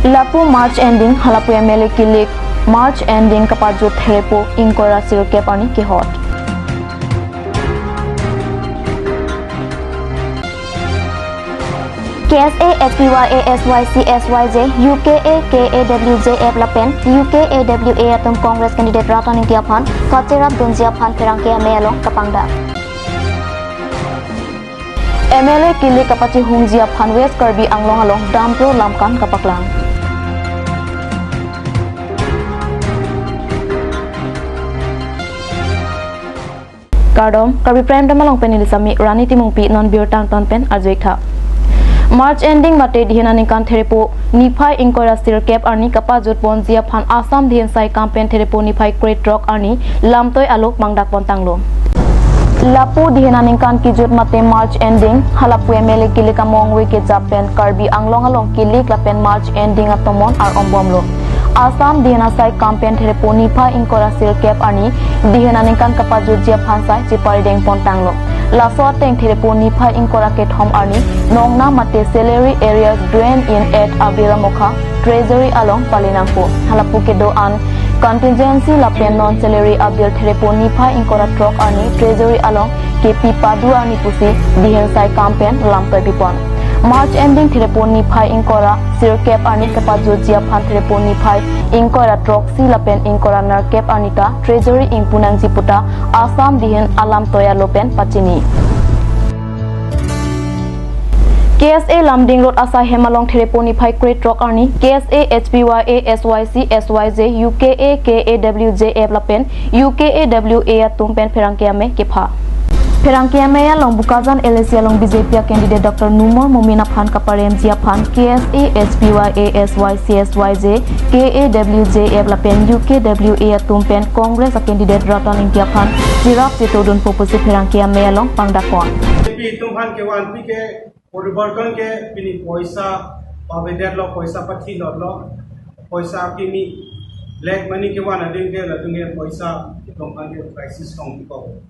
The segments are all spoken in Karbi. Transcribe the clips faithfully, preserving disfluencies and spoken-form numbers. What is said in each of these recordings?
Lapu March ending, halapu M L A kilik March ending kapajut therepo ingkoi ra sirkep arni kehot. K S A, H P Y A, S Y C, S Y J, U K A, K A W J F lapen U K A W A atum Congress candidate Ratan Engti aphan kacherap dunji aphan pherangke amei along kapangdak. M L A kilik kapachihungji aphan West Karbi Anglong along dampro lamkan kapaklang. Kardom, Karbi Prime Time along pen neli Sami Rani Timungpi, non birta angton pen arju-ik tha. March ending mate dihin aningkan therepo niphai ingkoi ra sirkep arni kapajut ponji aphan Assam dihin sai kam pen therepo niphai krethrok arni lamtoi alo pangdak pontanglo. Lapu dihin aningkan kijut mate March ending, halapu M L A kilik among we kejap pen Karbi Anglong along kilik lapen March ending atomon ar-ombomlo. Assam dihin asai kam pen therepo niphai ingkoi ra sirkep arni dihin aningkan kapajutji aphan sai cheparideng pontanglo. Laso ateng therepo niphai ingkoi ra kethom arni nongnam mate salary arrears drain in at abil amokha Treasury along palinangpo. Halapu kedo-an contingency lapen non salary abil therepo niphai ingkoi ra throk arni Treasury along kepi padu arni pusi dihin sai kam pen lamtoi pipon. March ending therepo niphai ingkoi ra sirkep arni kapajutji aphan therepo niphai ingkoi ra throksi lapen ingkoi ra nerkep arni ta Treasury ingpu nangji puta Assam dihin alamtoi alo pen pachini. K S A Lumding Road asai hem along therepo niphai krethrok arni K S A, H P Y A, S Y C, S Y J, U K A, K A W J F lapen U K A W A atum pen pherangke amei kepha. Pherangke amei along Bokajan L A C along B J P a candidate Doctor Numal Momin aphan kaparemji aphan K S A, H P Y A, S Y C, S Y J, K A W J F lapen U K W A atum pen Congress a candidate Ratan Engti aphan cherap chetodunpo pusi pherangke amei along pangdakpon. B J P atum aphan kevanpi ke poriborton ke pini poisa pavedetlo, poisa pathilotlo, poisa kimi black money kevan adim ke latum ke poisa atum aphan ke crisis tong ko.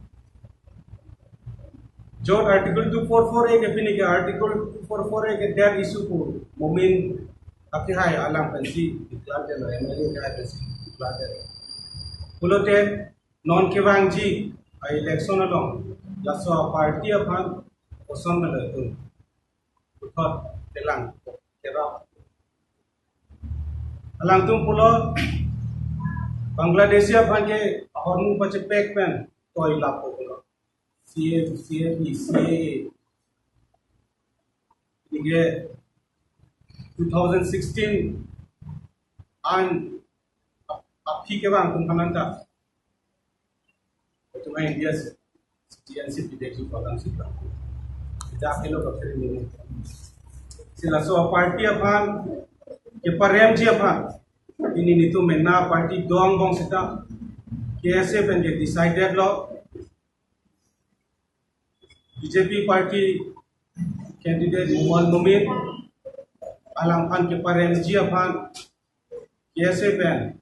Jo Article two four four A ke pini ke Article two four four A ke debt issue pu Momin akehai alam pensi declare detlo, M L A akehai pensi declare detlo. Pulote non kevangji a election along laso a party aphan koson melo atum puthot telang kerap. Alangtum pulo Bangladeshi aphan ke ahormu pachepek pen toi lapo pulo. C A, C A P, C A A. Inge two thousand sixteen an ap-, aphi kevang tum kananta. Tum India si, T N C P de ki program si ka. Ida kelo ka phir ni. Si laso party aphan keparemji aphan. Pini nelitum mena party do-angbong seta K S A pen ke decidedlo. B J P party candidate Numal Momin alangphan keparemji aphan K S A pen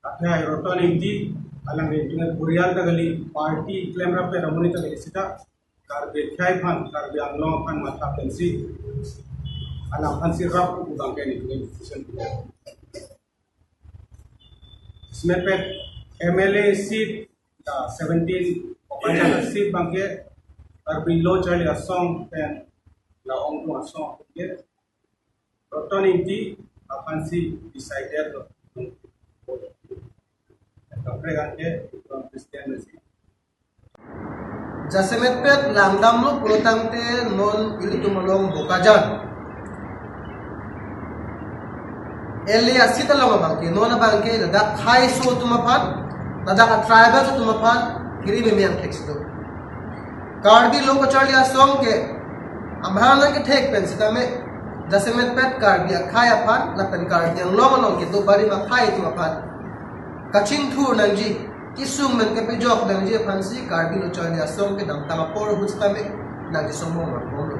akehai Ratan Engti alangli dengan burial ta kali, party klemrap pen amonit ta kali seta Karbi akehai aphan, Karbi Anglong aphan matha pensi alangphan cherap pu abang ke nelitum decision. Smepet M L A seat, la seventeen Bokajan seat abang ke Karbi Lo Charli Asong pen la ongtung asong ke Ratan Engti aphansi decidedlo. Kaprek anke Christian si. Jasemetpet langdamlo pulotangte non ilitum along Bokajan L A a seat along abang ke, non abang ke ladak akhai aso atum aphan, ladak a tribal atum aphan kiri mimi ang thek situ. Karbi Lo Charli Asong ke abang nangkethek pen sitame jasemetpet Karbi akhai aphan lapen Karbi Anglong along kedo barim akhai atum aphan kachingthur nangji, kesung pen kepejok nangji aphansi Karbi Lo Charli Asong ke damtang apor ahut sitame nangkesung mong mong lo.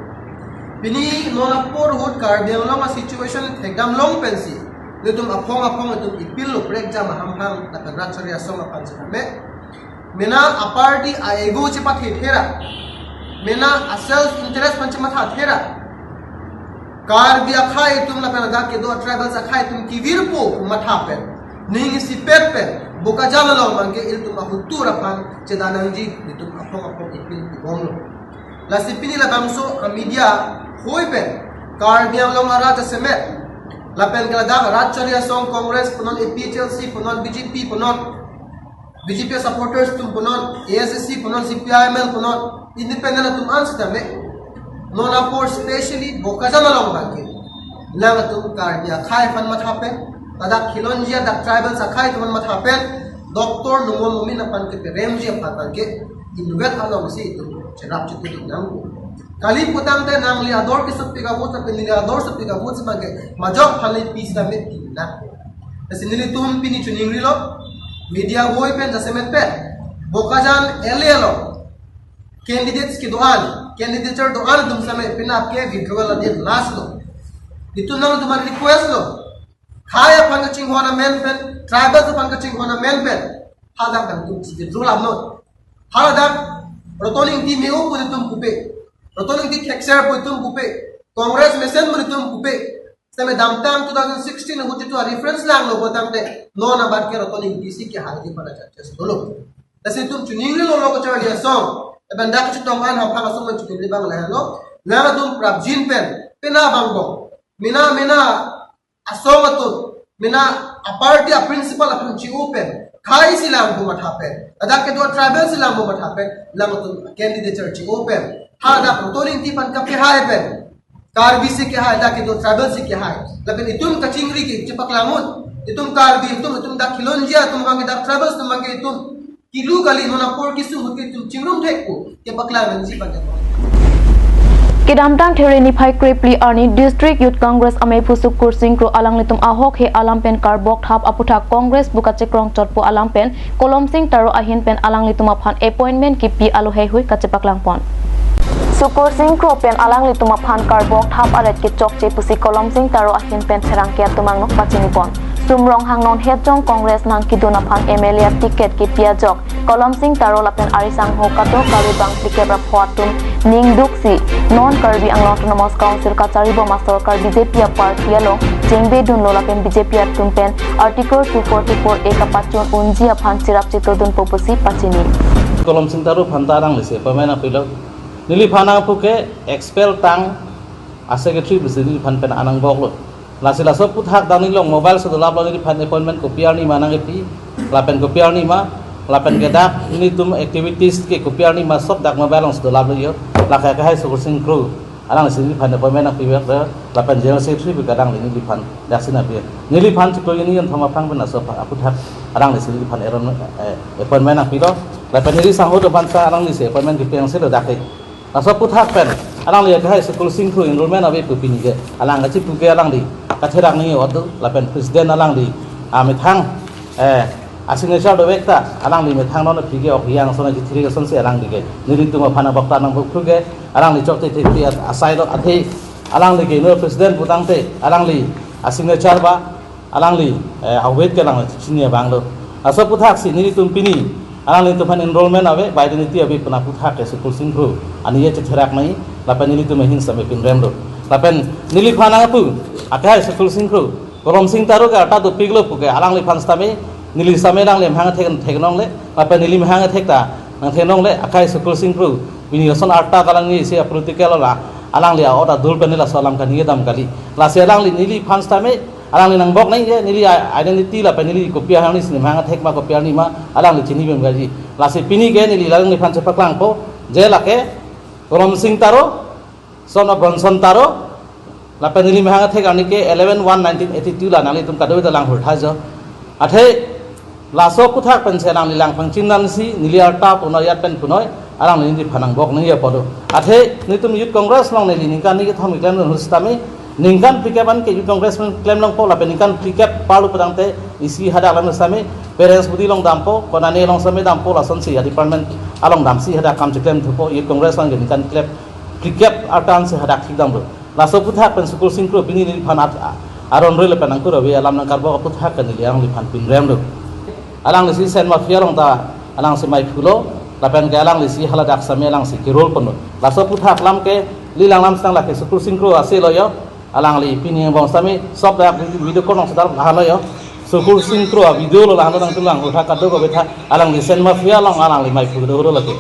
Pini non apor ahut Karbi Anglong a situation thekdam long pensi nelitum aphong aphong nelitum ipil lo, prekjam ahamphang lapen Ratan Charli Asong aphan sitame mena a party a ego chepathe thera, mena a self interest aphan chematha thera, Karbi akhei atum lapen ladak kedo tribals akhei atum kevirpo matha pen, ning isipet pen Bokajan along abangke ilitum ahutur aphan chedanangji, ilitum aphong aphong appeal pibomlo. Lasi pini labangso a media hoi pen Karbi Anglong arat asemet lapen ke ladak rat chari asong Congress punon, A P H L C punon, B J P punon, B J P supporters atum punon, A S D C punon, C P I M L punon, independent atum an sitame non apor specially Bokajan along abangke nangtum Karbi akhei aphan matha pen, ladak khilonjia dak tribals akhei aphan matha pen, Doctor Numal Momin aphan keperemji aphan abangke inutvet alongsi itum cherap chitudun nangpo. Kali putangte nangli ador kesut pik abut, tapi neli ador sut pik abutsi abangke majok aphanle pi sitame pinang. Lasi nelitum pini chiningrilo, media hoi pen jasemet pen Bokajan L A along candidates kedo-an, candidature do-an atum sitame penap ke withdrawal a-date last lo. Itum nangtum aphan request lo. Khei aphan kachinghon amen pen, tribals aphan kachinghon amen pen, hadak nangtum si withdraw lamnon. Haladak Roton Engti me-o pu itum pupe, Roton Engti khekser pu itum pupe, Congress mesen pu itum pupe. Sitame damtang two thousand sixteen ahut jitu a-reference langlo putangte non abat ke Roton Engti si kehaiji aphan a-chances dolo. Lasi itum chiningrilo, lo kacharli asong, lapen dak kachetong an hamphang asong man chiningribang lahelo. Nangtum prapjin pen, pena bangbo, mena mena asong atum, mena a-party a-principle aphan chi-o pen, khei si langpo matha pen, ladak kedo tribal si langpo matha pen, nangtum candidature chi-o pen, hadak Roton Engti aphan kapehai pen, Karbi si kehai, dak kedo tribal si kehai, lapen itum kachingri ke chepaklang un, itum Karbi atum, itum dak khilonjia atum abangke, dak tribals atum abangke itum kilu kali, non apor kesung ahut ke itum chingrum thekpo, kepaklang nangji abangke. Kedamtang There niphai krephli arni District Youth Congress ameiphu Sukursing Kro alanglitum ahok he alam pen karbok thap aputhak Congress pu kachekrong chotpo alam pen Kolomsing Taro ahin pen alanglitum aphan appointment kipi alohe hui kachepaklangpon. Sukursing Kro pen alanglitum aphan karbok thap aret kechokche pusi Kolomsing Taro ahin pen pherangke atum angno pachinipon. Sumrong Hangnon Hetjong Congress nangkedun aphan M L A ticket kipi ajok Kolomsing Taro lapen ari sangho kadokave bang phlikep ra pho atum ning duksi non Karbi Anglong Autonomous Council kacharibom asor Karbi B J P a-party along chengbedunlo lapen B J P atum pen Article two forty-four A kapachun unji aphan cherap chitudunpo pusi pachini. Kolomsing Taro aphan ta alanglisi appointment nangpilo. Neliphan nangpu ke expel tang a-secretary pusi neliphan pen anangboklo. Lasi laso aputhak dak nelilong mobile si dolaplo, neliphan appointment kopi arni ma nangkepi, lapen kopi arni ma, lapen ke dak nelitum activities ke kopi arni ma sob dak mobile alongsi dolaplo yo. Lake akehai Sukursing Kro, alanglisi neliphan appointment nangpi lapen General Secretary pu ke alangli neliphan daksi nangpi. Neliphan chiklo hini jonthom aphrang pen laso aphuthak alanglisi neliphan eron, eh, appointment nangpilo. Lapen neli sangho atum aphan ta alanglisi appointment kipi angselo dak ke. Laso aputhak pen alangli akehai Sukursing Kro enrollment ave pu pini ke alang kachipu ke alangli katherak nangji award do, lapen president alangli amethang, eh, a-signature dovek ta alangli methang non aphi ke ok yang sona chithi asonsi alangli ke nelitum aphan abok ta nangpu ke alangli chokche thekthe asai lo, athe alangli ke no president putangte alangli a-signature ba alangli, eh, award ke alangli chini abang lo. Laso aputhaksi nelitum pini alanglitum aphan enrollment ave, identity ave pu aputhak ke Sukursing Kro ani ye chetherak nangji, lapen nelitum ahin sitame pinremlo. Lapen neliphan nangpu, akehai Sukursing Kro, Kolomsing Taro ke arta dopiklo pu ke alangliphan sitame, neli sitame alangli amahang thek theknongle, lapen neli amahang thek ta nangtheknongle, akehai Sukursing Kro pini ason arta kalang ni si a-political la alangli a-ot adul pen laso alam kani kedam kali. Lasi alangli neliphan sitame alangli nangbok nangji, neli i-, identity lapen neli kopi arni si nemang thek ma kopi arni ma alangli chini bem gaji. Lasi pini ke neli alangliphan chepaklangpo, je lake Kolomsing Taro, son of Bronson Taro, lapen neli amahang thek arni ke eleven one nineteen eighty-two la nanglitum kadokave ta langhur tha jo. Athe laso aputhak pensi alangli langpangchin nansi neli arta punoi yat pen punoi alangli neliphan nangbok nangji apot do. Athe nelitum Youth Congress along neli ningkan ni kethom keklem ahut sitame, ningkan phlikep an ke Youth Congress pen klem longpo, lapen ningkan phlikep parlo putangte isi hadak lam sitame parents body along dampo, konane along sitame dampo, lasonsi a-department along damsi hadak kam cheklem thupo, Youth Congress along ke ningkan klep phlikep arta ansi hadak thik damlo. Laso aputhak pen Sukursing Kro pini neliphan at-, aron roi lapen angkur ave alam nangkarbok aputhak ke neli alangliphan pinremlo. Alanglisi Sen Mafia along ta alangsi maiphulo, lapen ke alanglisi haladak sitame alangsi kerol ponlo. Laso aputhak alam ke neli alam sitang lake Sukursing Kro ase lo yo. Alangli pini angbong sitame sob dak video, video konong sedar lahelo yo. Sukur Singh Kro a-video lo lahelo nangtum lang hurha kado ko betha alangli Sen Mafia along alangli maipu do lo lagi.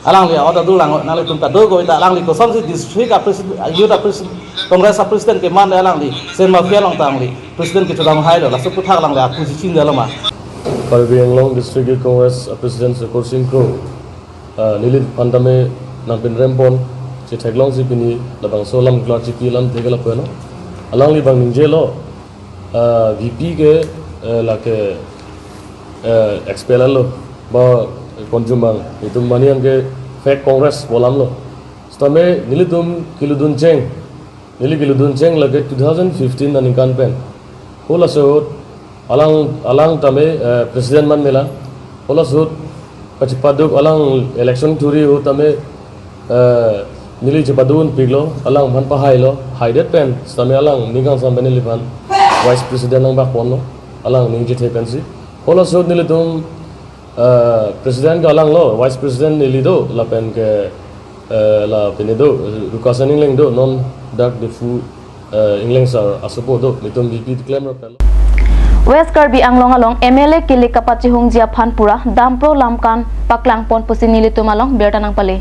Alangli order do lang nanglitum ta do ko betha alangli kosonsi district a-president, youth a-president, Congress a-president keman alangli Sen Mafia along ta alangli president kechodam hailo laso aphuthak alangli aku sichin dalo ma. Karbi Anglong District Youth Congress a-president Sukur Singh Kro, ah, neliphan tame nangpinrempon, chetheklongsi pini labangso alam klar chipi alam thek lapen alangli abang ningjelo, ah, V P ke, eh, lake, eh, expel lo, ba konjumang, itum mani anke fake Congress pu alam lo. Sitame nelitum keludun cheng, neli keludun cheng lake two thousand fifteen aningkan pen. Halaso ahut alang, alang tame, eh, president man mela. Halaso ahut kachepaduk alang election thuri ahut tame, eh, neli chepadunpiklo, alangphan pahailo, haidet pen, sitame alang ning kangsam pen neliphan vice president nangbak ponlo, alang ning chethe pensi. Halaso ahut nelitum, eh, president ke alang lo, vice president neli do, lapen ke, eh, la pine do, Rukasen Engleng do, non dak Diphu, eh, Engleng sir asopo do, nelitum V P klem rapel. West Karbi Anglong along M L A kilik kapachihungji aphan pura dampro lamkan paklangpon pusi nelitum along birta nangpale.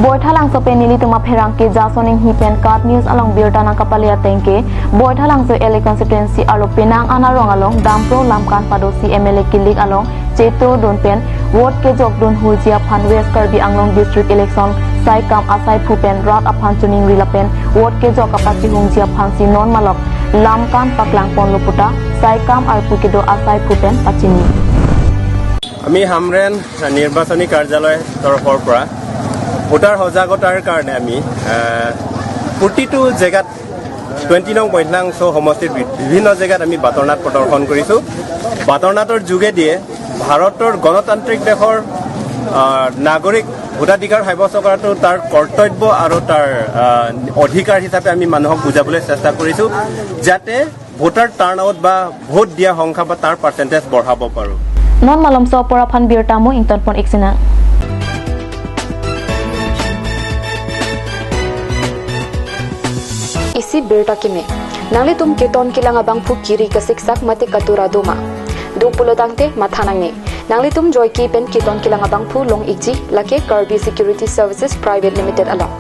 Baithalangso pen nelitum apherangke Jason Inghi pen KAT News along birta nangkapale ateng ke, Baithalangso L A constituency arlo penang an arong along dampro lamkan padosi M L A kilik along chetordun pen vote kejokdun hurji aphan West Karbi Anglong District Election saikam asaiphu pen rat aphan choningri lapen vote kejok kapachihungji aphansi non malom lamkan paklangponlo puta saikam arpu kedo asaiphu pen pachini. আমি হামৰেণ নিৰ্বাচনী কাৰ্যালয় তৰফৰ পৰা ভোটাৰ সজাগতাৰ কাৰণে আমি, আহ, প্ৰতিটো জেগাত টুৱেণ্টি নং বৈঠলাংছ' সমষ্টিৰ বি-, বিভিন্ন জেগাত আমি বাটৰ নাট প্ৰদৰ্শন কৰিছোঁ। বাটৰ নাটৰ যোগেদিয়ে ভাৰতৰ গণতান্ত্ৰিক দেশৰ, আহ, নাগৰিক ভোটাধিকাৰ সাব্যস্ত কৰাটো তাৰ কৰ্তব্য আৰু তাৰ, আহ, অধিকাৰ হিচাপে আমি মানুহক বুজাবলৈ চেষ্টা কৰিছোঁ, যাতে ভোটাৰ টাৰ্ণআউট বা ভোট দিয়া সংখ্যা বা তাৰ পাৰ্চেণ্টেজ বঢ়াব পাৰোঁ। Non malomso apor aphan birta mo ingtonpon iksinang. Isi birta keme. Nanglitum keton kelang abangphu kiri kasiksak mate katura doma. Do pulo tangte matha nangne. Nanglitum joike pen keton kelang abangphu long ikji lake Karbi Security Services Private Limited along.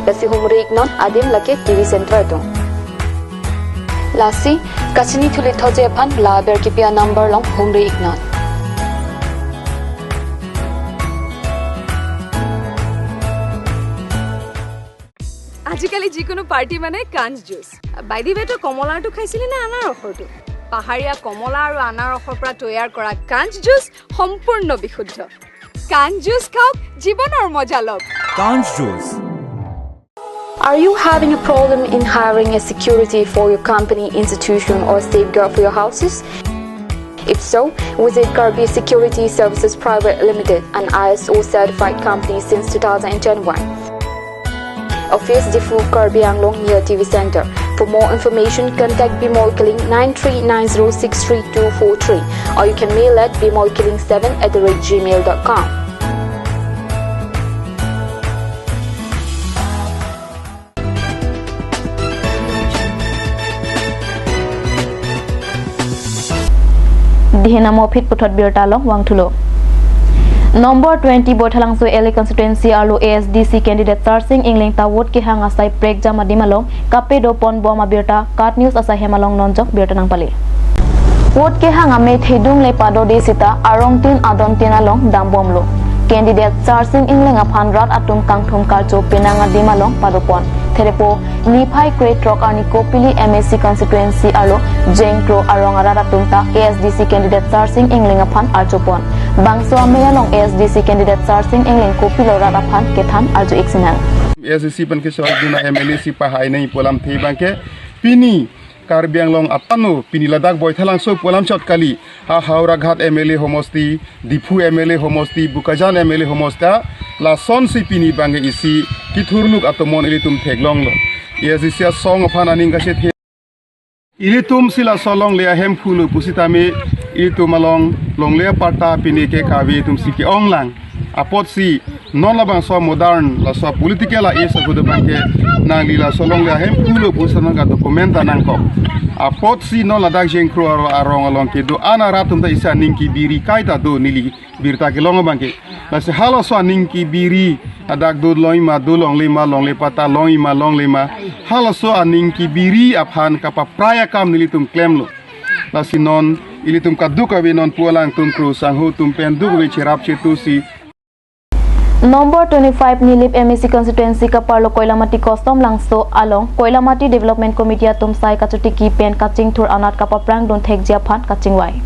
Lasi humri iknon adim lake T V Center atum. Lasi kachini thuli thoje aphan la aber kipi a-number along humri iknon. আজিকালি যিকোনো পাৰ্টি মানে কাঞ্চ juice. By the ৱে, তই কমলাৰটো খাইছিলি নে আনাৰসৰটো? পাহাৰীয়া কমলা আৰু আনাৰসৰ পৰা তৈয়াৰ কৰা কাঞ্চ জুচ সম্পূৰ্ণ বিশুদ্ধ। কাঞ্চ জুচ খাওক, জীৱনৰ মজা লওক। Kanch Juice. Are you having a problem in hiring a security for your company, institution, or safeguard for your houses? If so, visit Karbi Security Services Private Limited, an I S O certified company since two thousand and twenty-one. Office, Diphu, Karbi Anglong, near T V Center. For more information, contact Bimol Killing nine three nine zero six three two four three, or you can mail at bimolkilling seven at the rate gmail dot com. Dihena mo phit puthot birta along vangthulo. Number twenty Baithalangso L A constituency arlo A S D C candidate Sarsing Engleng ta vote kehang asai prekjam adim along kapedo ponbom abirta KAT News asai hem along nonjok birta nangpale. Vote kehang amei thedung le padode sita arongtin adontin along dambomlo. Candidate Sarsing Engleng aphan rat atum kangthum karcho penang adim along padopon. Therepo niphai krethrok arni Kopili M A C constituency arlo Jengkro arong arat atum ta A S D C candidate Sarsing Engleng aphan archopon. Bangso amei along A S D C candidate Sarsing Engleng kopilo rat aphan kethan arju iksinang. A S D C pen keso arjuna M L A si pahai nai pu alamthe abangke pini Karbi Anglong apano pini ladak Baithalangso pu alam chot kali, ha Howraghat M L A homosti, Diphu M L A homosti, Bokajan M L A homosti ta lasonsi pini abangke isi kethurnuk atomon ilitum theklonglo. A S D C asong aphan aning kachethe. Ilitum si laso longle ahemphu lo pusitame ilitum along longle aparta pini ke kave atum si ke-onglang. Apotsi Non labangso modern, laso political a-age ahut abangke nangli laso longle ahem pulo pusi nangka document ta nangkok. Apotsi non ladak Jengkro aro arong along kedo-an arat atum ta isi aning kebiri kaita do neli birta kelong abangke. Lasi halaso aning kebiri adak do longle ma, do longle ma, longle pata longle ma, longle ma. Halaso aning kebiri aphan kapaprai akam nelitum klemlo. Lasi non ilitum kadokave nonpu alangtum kro sangho atum pen dokave cherap chetusi Number twenty-five Nilip M A C constituency kaparlo Koilamati Custom Langso along Koilamati Development Committee atum sai kachotiki pen kachingthur anat kapaprang dun thekji aphan kachingvai.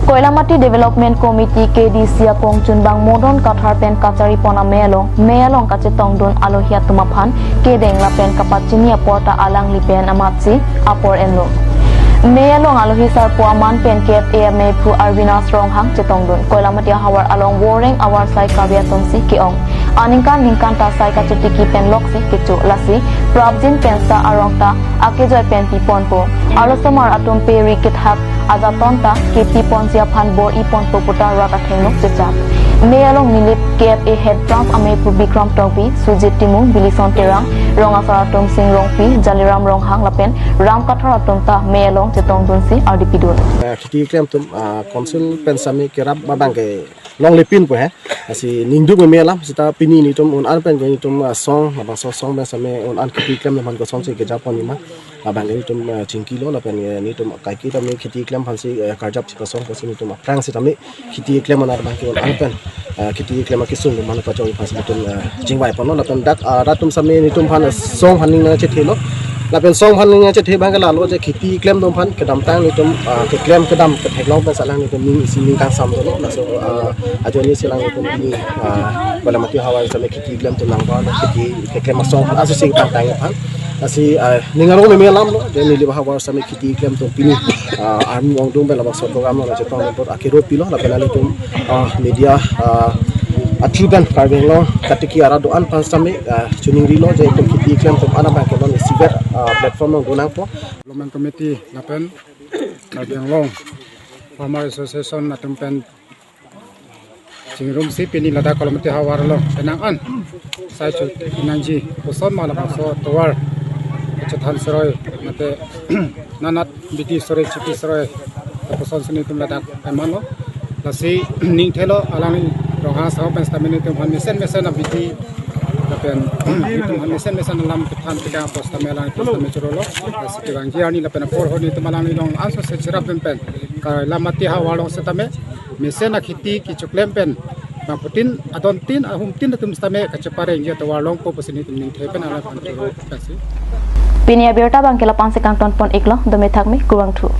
Koilamati Development Committee K D C akongchunbang Modon Kathar pen kachari pon amei along, mei along kachetong dun alohi atum aphan kedeng lapen kapachini apor ta alangli pen amatsi apor enlo. Mei along alohi sarpo aman pen K F A ameiphu Arvinas Ronghang chetong dun. Koilamati ahavar along voreng avar sai kave atumsi ke-ong. Aningkan ningkan ta sai kachotiki pen loksi kecho, lasi prapjin pensa arong ta akejoi pen piponpo. Arlosomar atum peri kethak ajaton ta kepi ponji aphan bor-i ponpo puta rat athengno chechak. Mei along Nilip K F A Head Branch ameiphu Bikram Tokbi, Sujit Timung, Bilison Terang, rong asar atum Sing Rongpi, Jaliram Ronghang lapen Ram Kathar atum ta mei along chetong dunsi ardi pidun. Eh, kheti klem atum, ah, council pen sami kerap abangke longlepinpo he. Lasi ningduk meme alam seta pini nelitum un-an pen ke nelitum, ah, song, labangso song pen sami un-an kheti klem atum aphan kosonsi keja pon nima. Labangke nelitum, ah, chingkilo lapen, eh, nelitum kaike tame kheti klem aphansi, eh, karjap chipasong pusi nelitum aphrang sitame kheti klem anat abangke un-an pen, ah, kheti klem akesung atum aphan pachoi aphansi nelitum, ah, chingvai ponlo lapen dak, ah, rat atum sami nelitum aphan song aphan ning nangchethelo. Lapen song aphan ning nangchethe abangke lalo je kheti klem atum aphan kedamtang nelitum, ah, keklem kedam ketheklong pen salang nelitum ning isi ning kangsam dolo. Laso, ah, ajoine si alanglitum pini, ah, Koilamati havar sami kheti klem atum nangpalo, kheti keklem asong aphan, aso sing tangtang aphan. Lasi, ah, ning arong meme alamlo, je Nilip havar sami kheti klem atum pini, ah, armu ongdung pen labangso program along chetong dun apot akero pilo, lapen alanglitum, ah, media, ah, athru pen Karbi Anglong katiki arat do-an aphan sami, ah, chiningrilo, je itum kheti klem atum an abangke non isivet, ah, platform along dun nangpo. Development Committee lapen Karbi Anglong Farmer Association atum pen chingrumsi pini ladak Koilamati havar along penang an sai chu nangji koson ma labangso tovar chethan seroi mate nanat biti seroi chipi seroi koson si nelitum ladak emanlo. Lasi ningthelo alangli Ronghang sahop pen sitame nelitum aphan mesen mesen abiti lapen nelitum aphan mesen mesen alam kethan kedang apot sitame alangli apot sitame chorolo. Lasi kevangji arni lapen apor ho nelitum alangli along anso se cherap pen pen Koilamati havar along sitame mesen akheti kechoklem pen bangphutin adontin ahumtin atum sitame kacheparengji atovar longpo pusi nelitum ningthe pen alang aphan choro pensi. Pini abirta abangke la-an si kangton pon iklo, dome thakme, kurvangthu.